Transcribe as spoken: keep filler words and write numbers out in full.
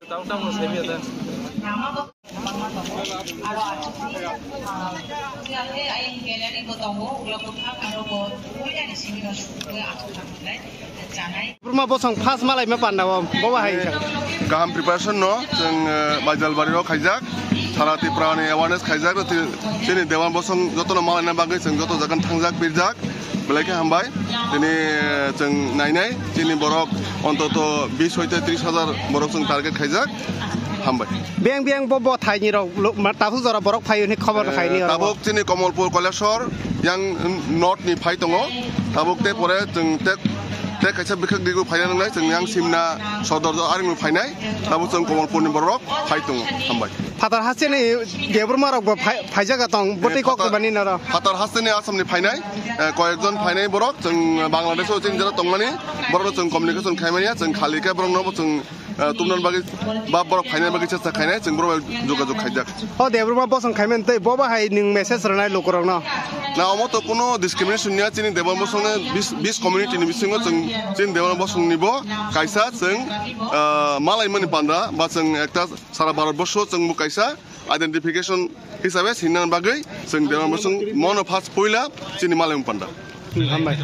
Tang tang no semi ada. Burma bosong first malai ma panda o, bo ba hai sa. Kaham preparation no, chwng, eh, Baijalbari o khaijak, sara Tripura ni awareness khaijak, chini Dewan bosong joto no malai na bagwi chwng joto jaga thangjak, birjak. Belai khe hambai. Tini, eh, chwng nainai, chini borok ontoto bis hoite tris hajar borok chwng target khaijak. Hambai. Beng beng bo, bo thaini rok, lo-, ma-, takhuk jora borok phaio hwnwi khobor Eh, khaini oro. Tabuk chini Komolpur Koilashor yang north ni phai tongo. Tabuk te pore chwng te, te kaisa bwkhak digo phaina nangnai, chwng yang Simna Sodor do aring phainai. Tabuk chwng Komolpur ni borok phai tongo. Hambai. Phatar hasteni Debbarma rok bo phai-, phaijaga tong, bwtwi kok phatar, mani noro. Phatar hasteni Assam ni phainai, eh, koyekjon phainai borok, chwng Bangladesh o chini jora tongmani, borok no chwng communication khaimani ya, chwng khali khe borok no bo chwng, eh, tumna bagwi ba borok phaina bagwi chesta khainai, chwng borok bai jogajog khaijak. O Debbarma bosong khaimani tei bo bahai nwng message rwnai lukurok no? Na, omo to kuno discrimination niya, chini Debbarma bosong ni bis, bis community ni bisingo chwng chini Debbarma bosong ni bo kaisa chwng, eh, malaimani panda ba chwng ekta Sara Bharat borsho chwng bo kaisa identification hisabe sinna bagwi chwng Debbarma bosong mono first puila chini malai panda. Hambai.